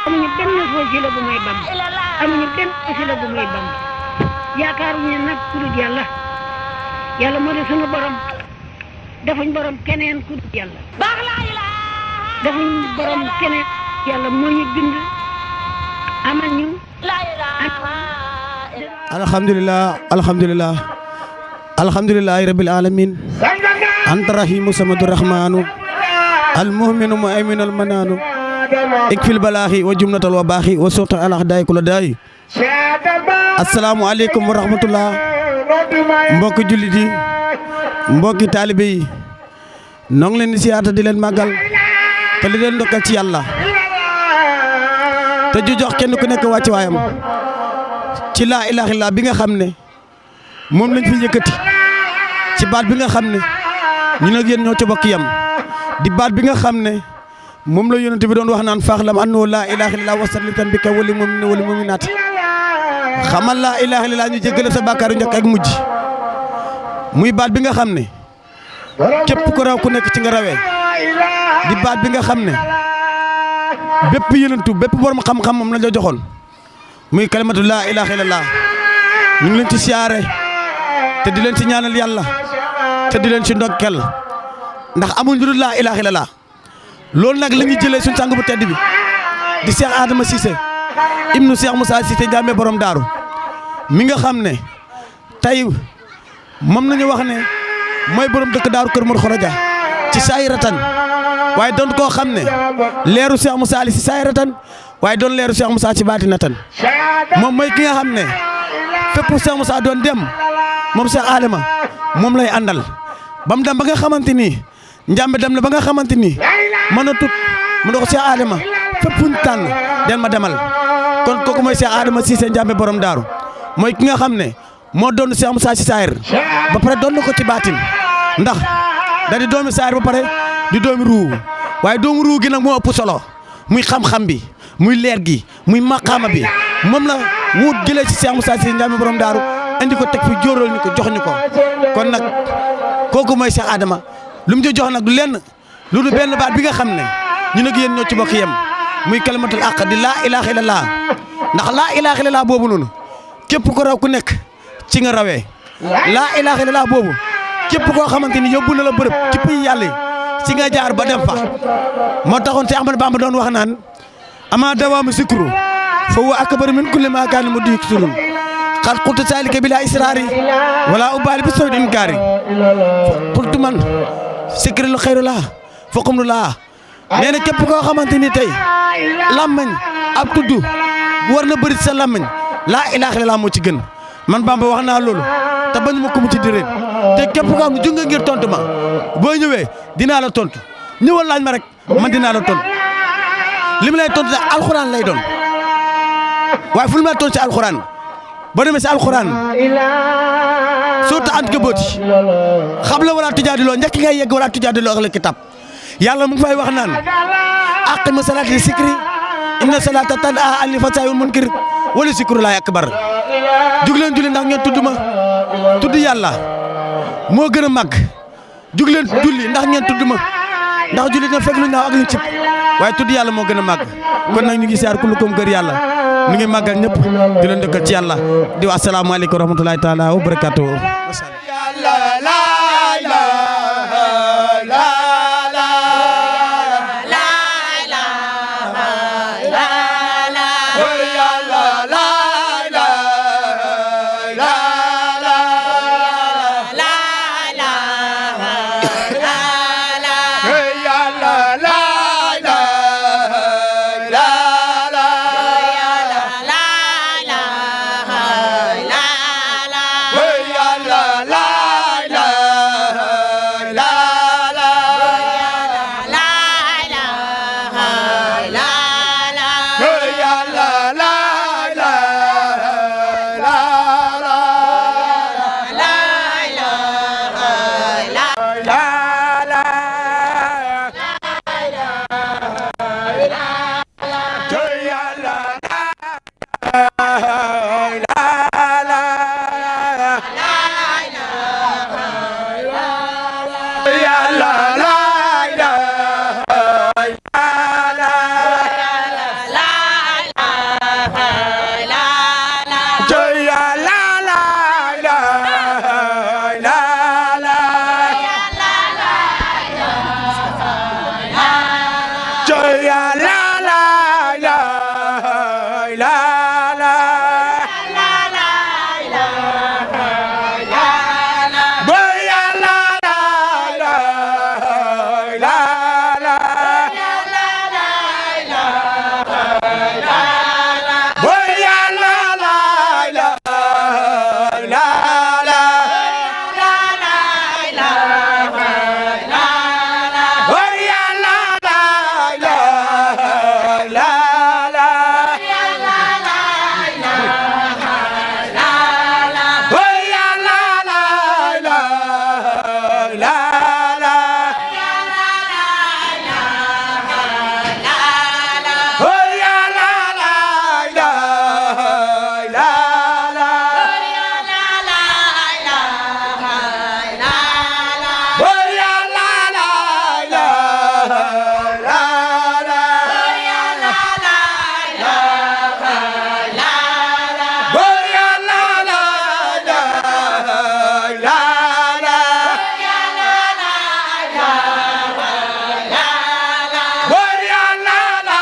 amuñu benn wasila bu may Bamba amuñu benn wasila bu may Bamba yaakaaruñu nag ku dul yàlla yàlla moo di sunu borom defuñ borom keneen ku dul yàlla defuñ borom keneen yàlla moo ñu bind amal ñu alhamdulillahi rabbil alamin anta rahimu samadu rahmanu almuhminu mu'minu almananu ikfil balaahi wa jumnatal wa baaxi wa surta alax daay ku la daay assalaamu aleykum wa rahmatullah mbokki jullit yi mbokki taalibe yi noo ngi leen di siyaata di leen màggal te li leen ndokkal ci yàlla te ju jox kenn ku nekk wàcc waayam ci laa ilaaha illallaah bi nga xam ne moom lañ fi yëkkati ci baat bi nga xam ne ñu nag yéen ñoo ci bokk yam di baat bi nga xam ne moom la yonent bi doon wax naan faaxlam annahu laa ilaaha illallaah wasallitan bika wali mu'minin wali mu'minaat xamal laa ilaaha illallaah ñu jéggale sa bàkkaaru njëkk ak mujj muy baat bi nga xam ne képp ku raw ku nekk ci nga rawee di baat bi nga xam ne bépp yonentu bépp borom xam-xam moom la la joxoon muy kalimatu laa ilaaha illallaah ñu ngi leen ci siyaare te di leen ci ñaanal yàlla te di leen ci ndokkel ndax amul lu dul laa ilaaha illallaah loolu nag la ñuy jëlee suñu sang bu tedd bi di Cheikh Adama Cissé ibnu Cheikh Moussa Cissé Ndiamé borom daaru mi nga xam ne tey moom nañu wax ne mooy borom dëkk daaru Kër Mor Xoroja ci saayiratan waaye doon koo xam ne leeru Cheikh Moussa Ali ci saayiratan waaye doon leeru Cheikh Moussa ci baatinatan moom mooy ki nga xam ne fépp Cheikh Moussa doon dem moom Cheikh Adama moom lay àndal ba mu dem ba nga xamante ni Njàmbe dem na ba nga xamante ni mën a tut mu dox Cheikh Adama fépp fu ñu tànn den ma demal kon kooku mooy Cheikh Adama Cissé Ndiamé borom daaru mooy ki nga xam ne moo doon Cheikh Moussa ci saayir ba pare doon na ko ci baatin ndax da di doomi saayir ba pare di doomi ruu waaye doomu ruu gi nag moo ëpp solo muy xam-xam bi muy leer gi muy maqaama bi moom la wut jëlee ci Cheikh Moussa Cissé Ndiamé borom daaru andi ko teg fi jóoral ñu ko jox ñu ko kon nag kooku mooy Cheikh Adama lu mu ci jox nag du lenn lu du benn baat bi nga xam ne ñu nag yéen ñoo ci bokk yem muy kalimatul haqq di laa ilaaha illallaah ndax laa ilaaha illallaah boobu noonu képp ko raw ku nekk ci nga rawee laa ilaaha illallaah boobu képp koo xamante ni yóbbu na la bërëb ci pays yàlla yi ci nga jaar ba dem fa moo taxoon te Ahmadu Bamba doon wax naan ama dawaamu sikru fa huwa akbar min kulli maa kaana mudiikturun xal qultu saalika bila israari wala ubaali bi sawdi inkaari qultu man sikril xayru laa faqumlu laa nee na képp koo xamante ni tey làmmañ ab tudd war na bëri sa làmmañ laa ilaaha illallaah moo ci gën man Bamba wax naa loolu te bañ ma ko mu ci direen te képp koo xam ne junga ngir tontu ma boo ñëwee dinaa la tontu ñëwal laaj ma rek man dinaa la tontu li mu lay tontu nag alxuraan lay doon waaye fu mu lay tontu si alxuraan boo demee si alxuraan surtout ant booti xam la wala tujaadiloo njëkk ngay yegg wala tujaadiloo ak la kitab yàlla mu ngi fay wax naan aqimi salaata li sikri inna salaata tanhaa anil fahshaa'i wal munkar wala zikrullaahi akbar jug leen julli ndax ngeen tudd ma tudd yàlla moo gën a màgg jug leen julli ndax ngeen tudd ma ndax julli na fekk lu ñaaw ak lu cib waaye tudd yàlla moo gën a màgg kon nag ñu ngi siyaar kullukum kër yàlla ñu ngi màggal ñëpp di leen dëkkal ci yàlla di wax asalaamaaleykum wa rahmatulahi taala wa barakaatuhu. la yàlla la la la la buur yàlla la la la la buur yàlla la la la la buur yàlla la la la la buur yàlla la la la la buur yàlla la la la la buur yàlla la la la la buur yàlla la la la la buur yàlla la la la la buur yàlla la la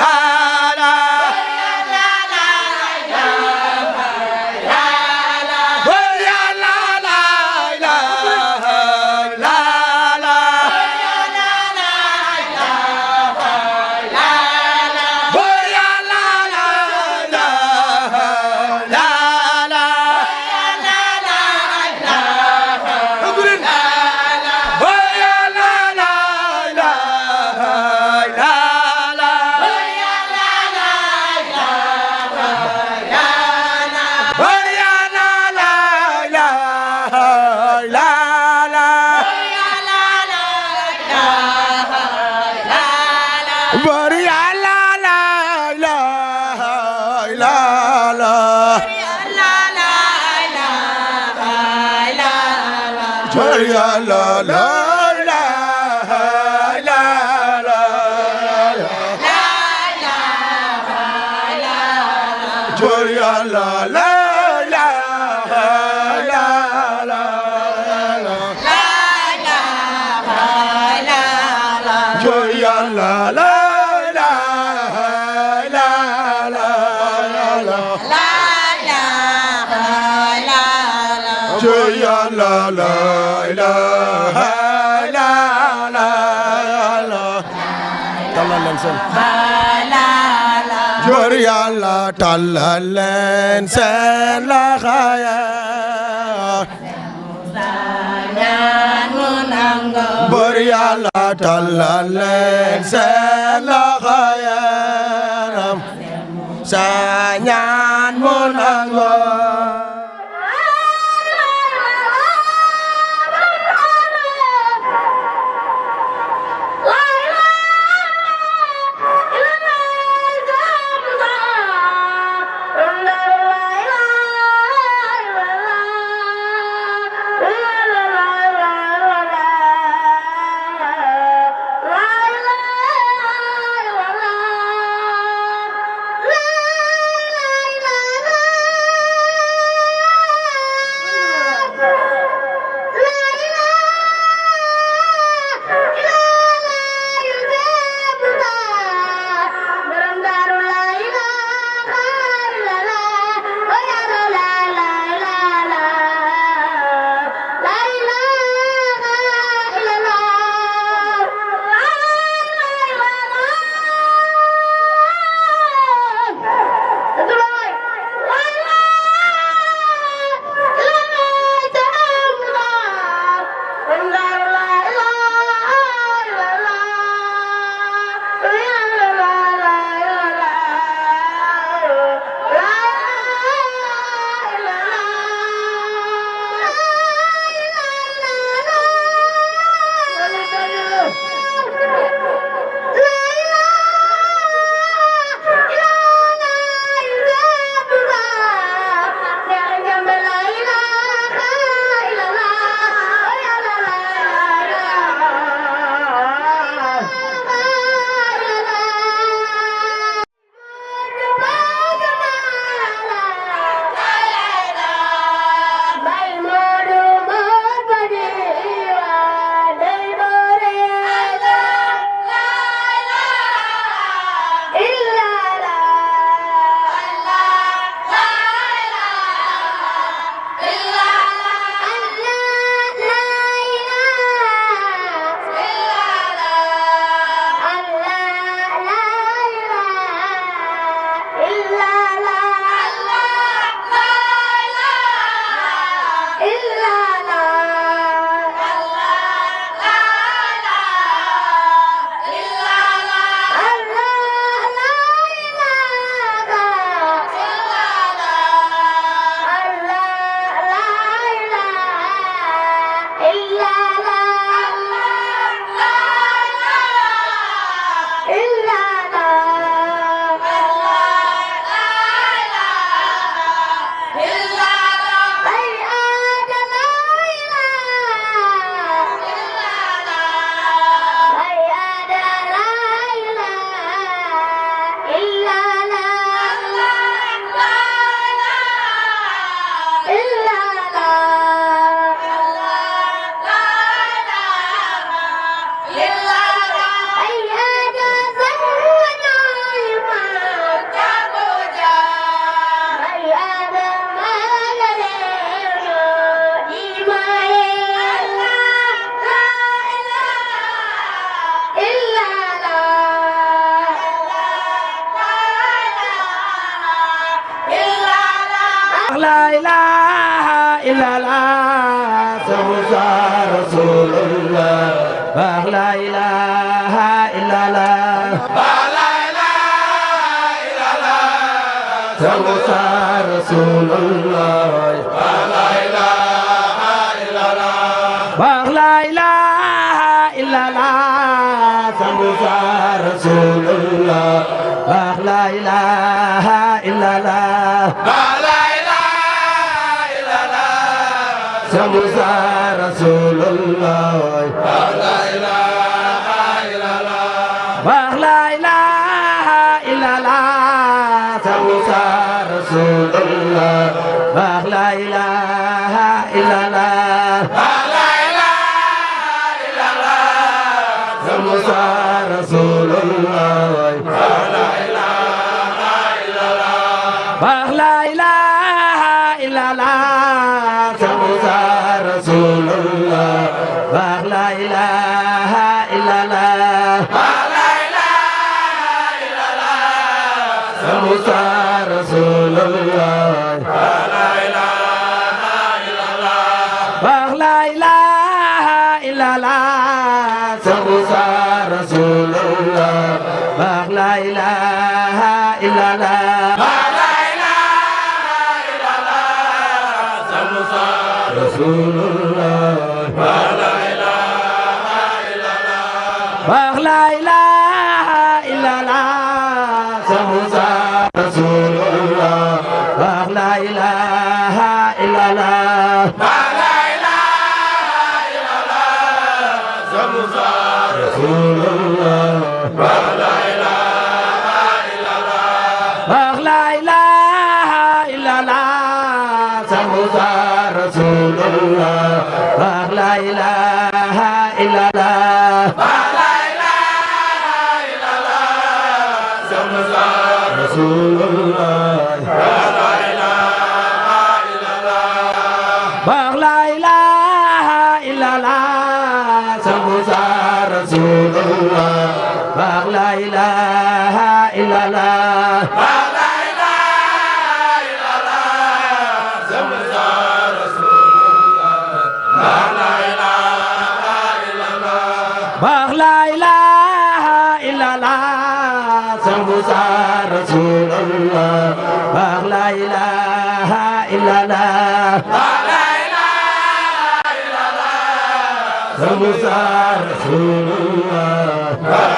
la la buur yàlla la la la la buur yàlla la la la la buur yàlla la la la la buur yàlla la la la la buur yàlla la la la la buur yàlla la la la la buur yàlla la la la la buur yàlla la la la la tallal leen seen buur yàlla tallal leen seen loxo ya buur yàlla tallal leen seen loxo ya sa ñaan mu nangu Musa Rasulullah la ilaha illallah la ilaha illallah Musa Rasulullah la ilaha illallah la ilaha illallah Musa Rasulullah la ilaha illallah la ilaha illallah Musa Rasulullah la ilaha illallah la ilaha illallah Musa Rasulullah la ilaha illallah la ilaha illallah Musa Rasulullah la ilaha illallah Musa Rasulullah la ilaha illallah la ilaha illallah Musa Rasulullah la ilaha illallah la ilaha illallah Musa Rasulullah la ilaha illallah la ilaha illallah Musa Rasulullah la ilaha illallah la ilaha illallah Musa Rasulullah la ilaha illallah la ilaha illallah Musa Rasulullah la ilaha illallah la ilaha illallah Musa Rasulullah la ilaha illallah la ilaha illallah Musa Rasulullah la ilaha illallah la ilaha illallah Musa Rasulullah la ilaha illallah la ilaha illallah Musa Rasulullah la ilaha illallah la ilaha illallah Musa Rasulullah la ilaha illallah la ilaha illallah Musa Rasulullah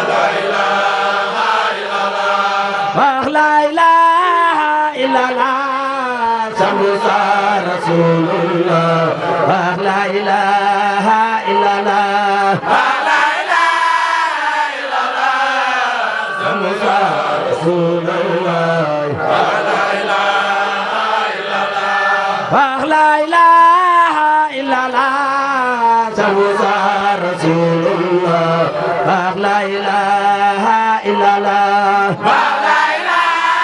la ilaha illallah la ilaha illallah Musa Rasulullah la ilaha illallah la ilaha illallah Musa Rasulullah la ilaha illallah la ilaha illallah Musa Rasulullah la ilaha illallah la ilaha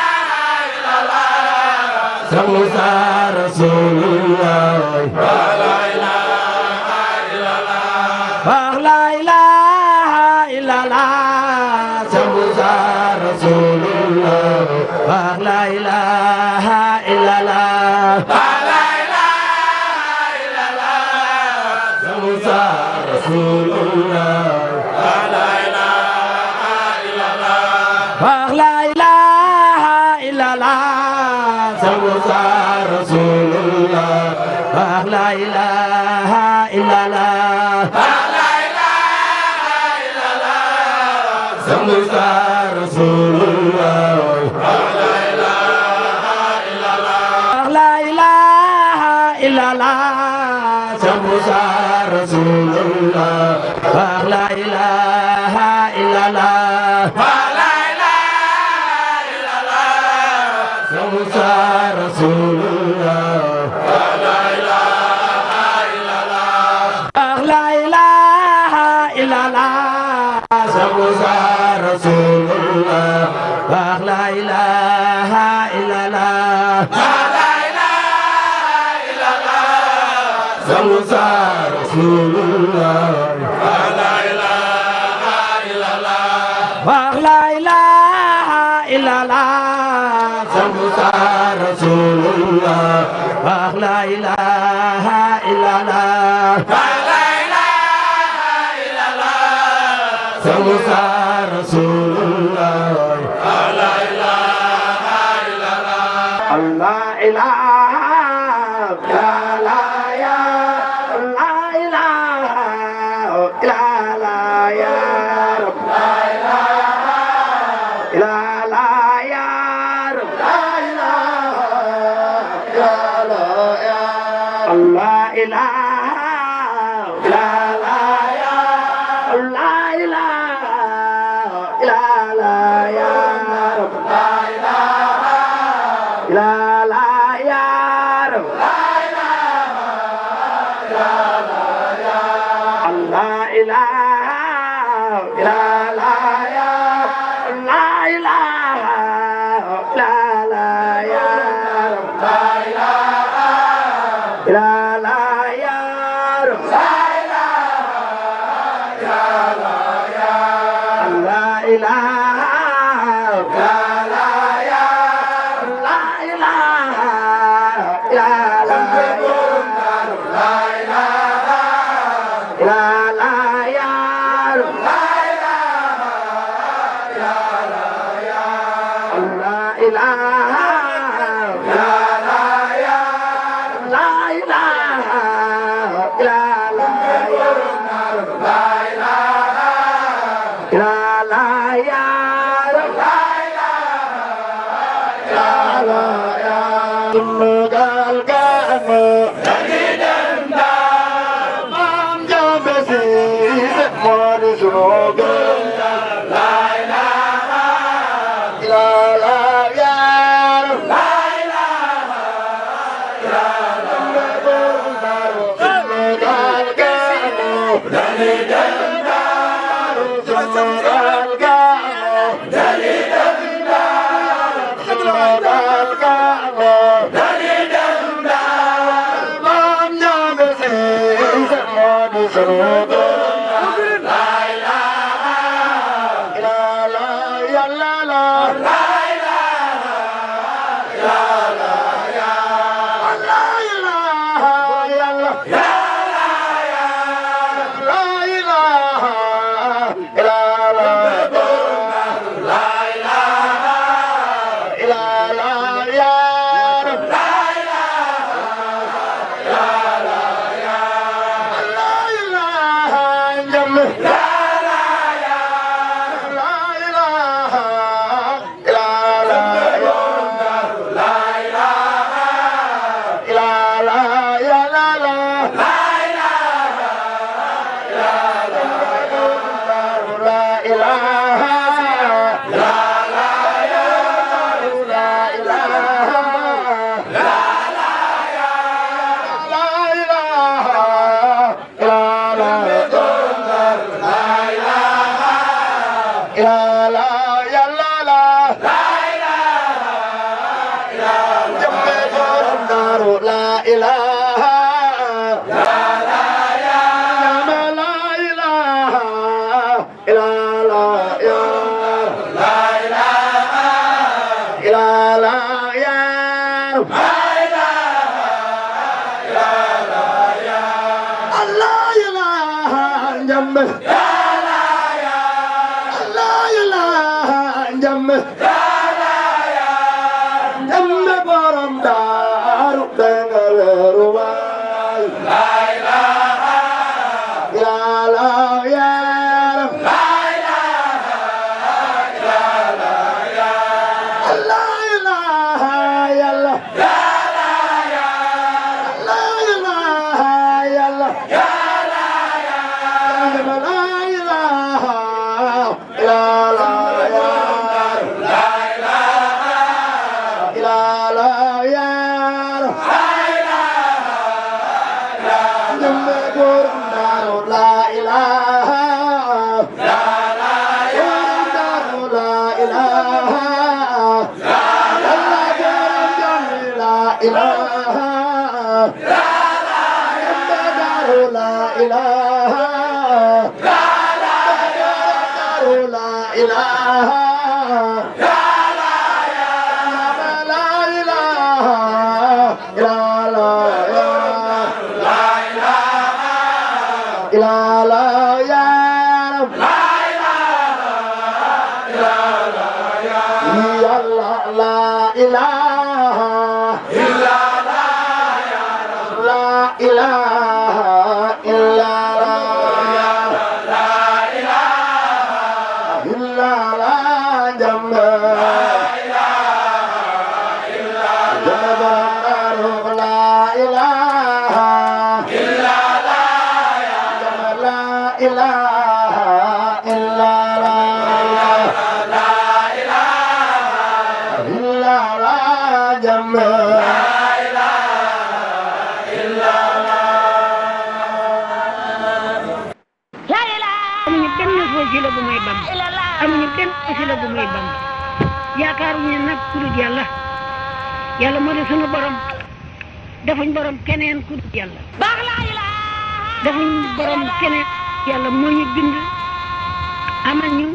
illallah Musa Rasulullah la ilaha illallah la ilaha illallah Musa Rasulullah la ilaha illallah la ilaha illallah Musa Rasulullah la ilaha illallah la ilaha illallah Musa Rasulullah la ilaha illallah la ilaha illallah Musa Rasulullah la ilaha illallah la ilaha illallah Musa Rasulullah la ilaha illallah la ilaha illallah Musa Rasulullah la ilaha illallah la ilaha illallah Musa Rasulullah la ilaha illallah la ilaha illallah Musa Rasulullah la ilaha illallah la ilaha illallah Musa Rasulullah la ilaha illallah ilaha illallah wasila bu muy Bamba yaakaaruñu nag ku dul yàlla yàlla moo di sunu borom defuñ borom keneen ku dul yàlla defuñ borom keneen yàlla moo ñu bind amal ñu